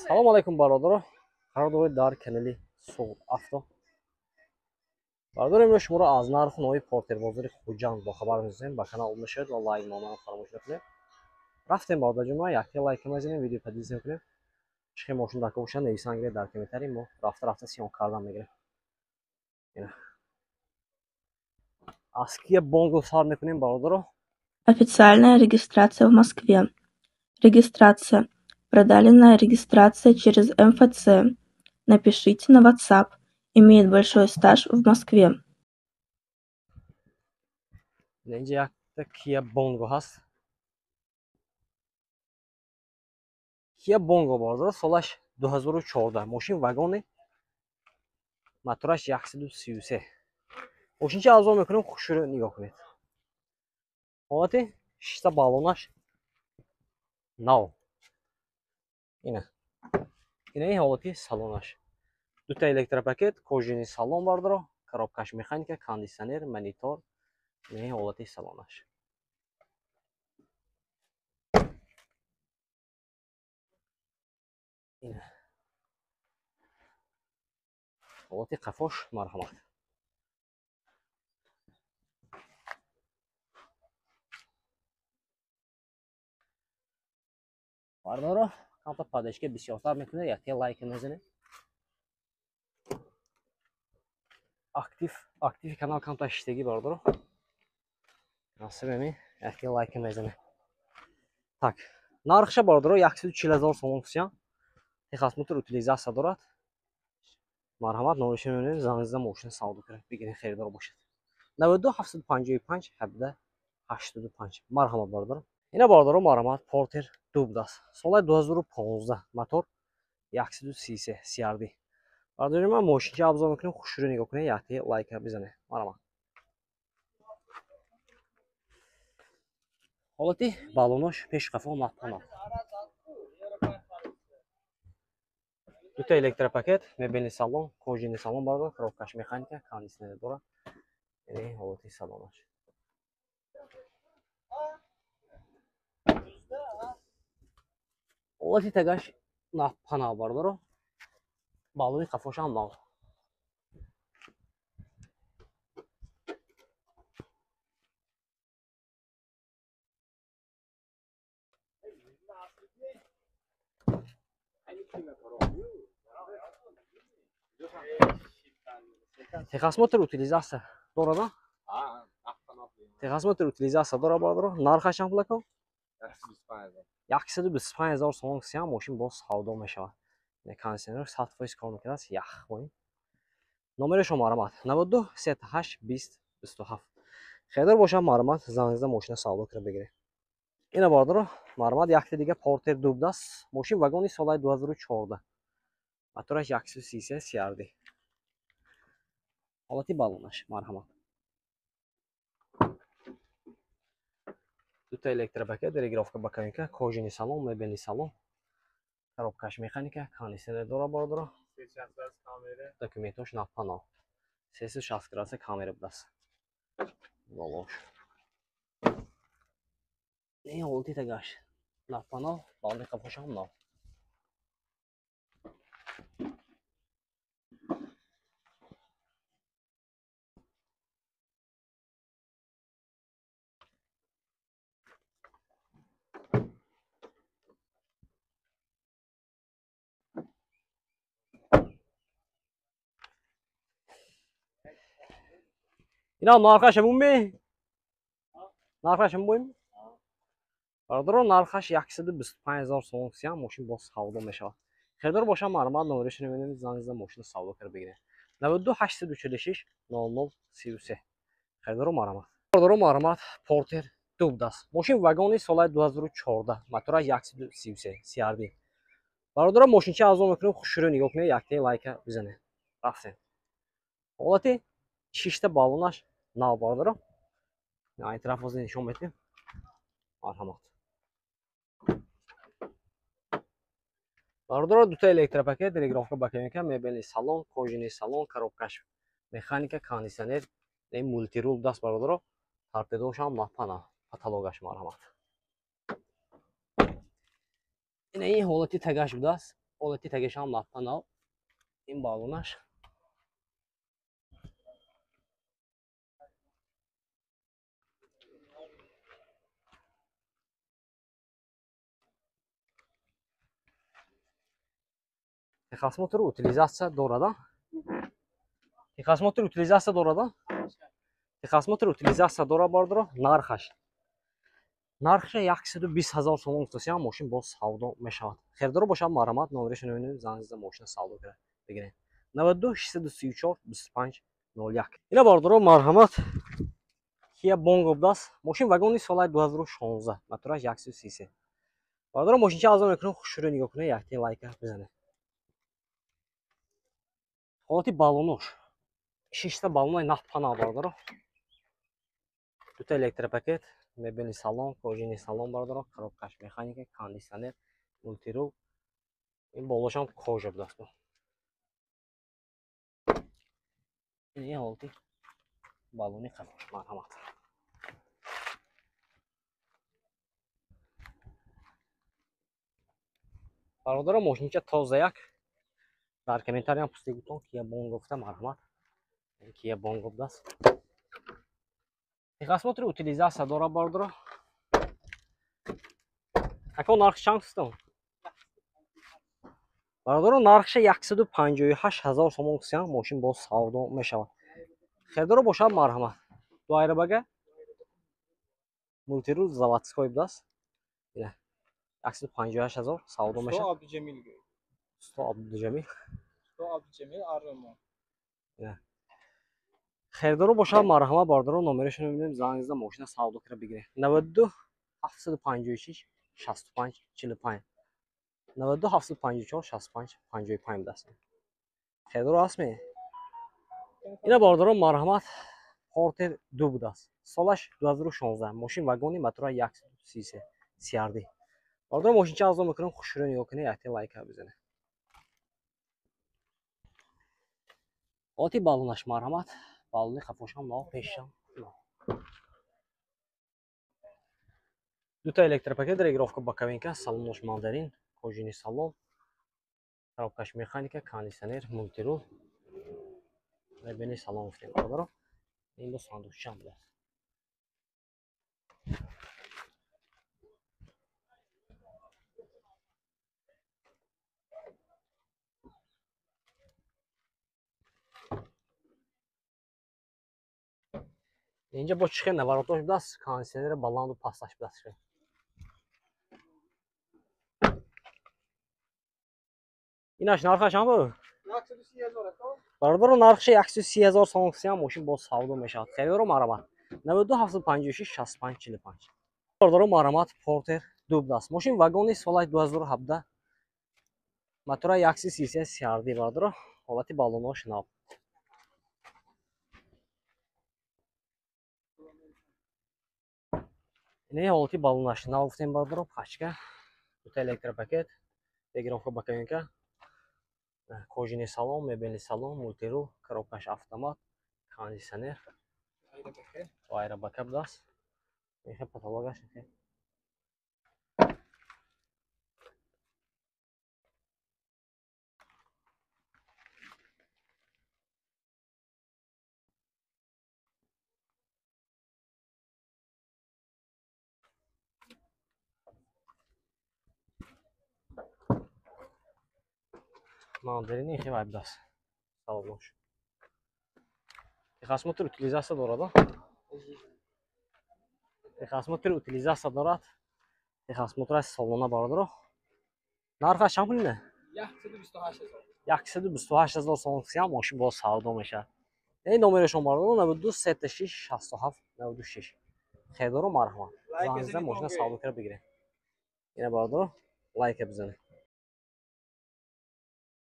Салом алейкум, бародаро. Қарор доред дар канали Суғд Авто. Бародаро, имрӯз шуморо аз нарху нои Портер бозори Хуҷанд бохабар месозем. Ба канал обуна шавед ва лайк мондан фаромӯш накунед. Рафтем, бародарҷон, якте лайк мезанем, видео поделиться мекунем. Чӣ хел мошин дар бошад, нависан гиред дар комментарий, мо рафта рафта съёмка кардан мегирем. Аз Kia Bongo сар мекунем, бародаро. Официальная регистрация в Москве. Регистрация. Продленная регистрация через МФЦ. Напишите на WhatsApp. Имеет большой стаж в Москве. Инҷа якта Kia Bongo ҳаст. Kia Bongo, бародаро, солаш 2014, мошин вагони, мотораш 133. Мошинча арзон мекунем, хушрӯ нигоҳ кунед. Ҳолати шишта баллонаш нав. Ина. Ина ин ҳолати салонаш. Дута электропакет, кожаный салон, бародаро, коробкаш механика, кондитсионер, монитор. Ина ин ҳолати салонаш. Ина. Ҳолати қафош, марҳамат. Бародаро, камта поддержка бисёртар мекунед, якте лайк мезанед. Актив, активи канал камта шиштагӣ, бародаро. Насиб якте лайк мезанед. Так, нархша, бародаро, 140 ҳазор сомон кусиян. Техосмотр, утилизация дорад. Марҳамат, номерашро мебинед, занг зада мошина савдо кунед, бигиред, харидор бошед. 92 755 17 85. Марҳамат, бародаро. Ина, бародаро, марҳамат, Портер ду будааст. Соли 2015, мотор 133 CRD. Бародари ман, мошинча обзор мекунем, хушрӯ нигоҳ кунед, якте лайка бизанед. Марҳамат. Ҳолати баллонош пеш қафо напана. Дута электропакет, мебельный салон, кожаный салон, бародар, коробкаш механика, кондитсионер дорад. Яъне ҳолати салонаш. Ҳолати тагаш напана, бародаро. Баллони қафошам нав. Техосмотр, утилизация дорад? Техосмотр, утилизация дорад, бародаро. Нархаш чанд пул ака? 125 ҳазор сомон кусиям, мошин боз савдо мешавад. Кондитсионер 100% кор мекунад, ях боин. Номерашо, марҳамат, 92 38 20 27. Харидор бошад, марҳамат, занг зада мошина савдо кунад, бигиред. Ина, бародаро, марҳамат, якта дига Портер ду будааст. Мошин вагони, солаи 2014. Мотораш 133 CRD. Ҳолати баллонаш, марҳамат. Дута электропакет, регулировка боковинка, кожаный салон, мебельный салон, коробкаш механика, кондитсионер дорад, бародаро. Документош напано. 360 градуса камера будааст. Болош. Ин ҳолати тагаш напано, баллони қафошам нав. Ина нархаш бумби? Нархаш бум? Бародаро, нархаш 125 ҳазор сомон кусиям, мошин боз савдо мешавад. Харидор бошад, марҳамат, номерашро мебинед, занг зада мошина савдо карда бигиред. 92 846 00 33. Харидоро, марҳамат. Бародаро, марҳамат, Портер ду будааст. Мошин вагони, солаи 2014, мотораш 133 CRD. Бародаро, мошинча арзон мекунем, хушрӯ нигоҳ кунед, якте лайка бизанед. Рафтем. Ҳолати шишта баллонаш нав, бародаро. Ин тараф ҳозир нишон медиҳем. Марҳамат. Бародаро, дута электропакет, регулировка боковинка, мебельный салон, кожаный салон, коробкаш механика, кондитсионер, мультирул даст, бародаро. Торпедошам напана, потологаш, марҳамат. Ина ин ҳолати тагаш будааст. Ҳолати тагаш ҳам наппа нав. Ин балонаш. Техосмотр утилизация дорад. Техосмотр утилизация дорад. Техосмотр утилизация дорад бардора нархаш. Нархша 120 000 сомон гуфтасиям мошин боз савдо мешавад. Хердоро бошад марҳамат номерашро мебинем, занг зада мошина савдо кара бигиред. 92 634 25 01. Ина бардоро марҳамат Kia Bongo будааст. Мошин вагони соли 2016, мотораш 133. Бардоро мошинча азон мекунем, хушрӯ нигоҳ кунед, якте лайка бизанед. Ҳолати балонош. 6та балонои наппана бардоро. Дута электропакет, мебели салон, кожини салон бардоро, коробкаш механика, кондиционер, мультирул. Ин болошам кожа будааст. Ин ҳолати балони қафош марҳамат. Бародаро мошинча тоза як. Дар комментариям пурсида гуфтам Kia Bongo гуфта марҳамат. Kia Bongo будааст. Техосмотр утилизация дорад бардоро. Ако нарх чанд гуфтам? Бародаро нархша 158 000 сомон гуфтам, мошин боз савдо мешавад. Хердоро бошад марҳамат. Ду айрабага мультирул заводской будааст. 158 000 савдо мешавад. Усто Абдуҷамил. Усто Абдуҷамил Армон. Хердоро бошад марҳамат бардоро номерашро мебинем, занг зада мошина савдо кара бигиред. 92 756 65 45. 92 754 65 55 будааст. Хердоро ҳастме? Ина бардоро марҳамат Портер 2 будааст. Солаш 2016, мошин вагони мотора 133 CRD. Бардоро мошинча азон мекунем, хушрӯ нигоҳ кунед, якте лайка бизанед. Ҳолати балонаш марҳамат. Балони қафошам нав, пешам нав. Дута электропакет, регировка боковинка, салонош мандарин, кожини салон, коробкаш механика, кондиционер, мультирул. Мебели салон гуфтем бародаро. Ин бо сандуқчаам будааст. Инҷа бо чӣ хел наворотош будааст, кондиционери баланду пасташ будааст. Инаш нархаш чанд буд? 130 000 ака. Бародаро нархша 130 000 сомон гуфтам, мошин боз савдо мешавад. Хердоро марҳамат. 92 756 65 45. Бародаро марҳамат Портер 2 будааст. Мошин вагони соли 2017, мотора 133 CRD бародаро, ҳолати балонош нав. Ин ҳолати балонаш нав гуфтем бародаро, пачка, дута электропакет, регировка боковинка, кожини салон, мебели салон, мультирул, коробкаш автомат, кондиционер, айрабака будааст. Ихе потологаш ихе. Мандарини ихе вай будааст. Салонош. Техосмотр утилизация дорад. Техосмотр утилизация дорад. Техосмотр аз салона бародаро. Нархаш чанд пул ине? 128 000. 128 000 сомон гуфтам, мошин боз савдо мешавад. Ин номерашон бародаро 92 36 67 96. Хердоро марҳамат. Занг зада мошина савдо кара бигиред. Ина бародаро лайка бизанед.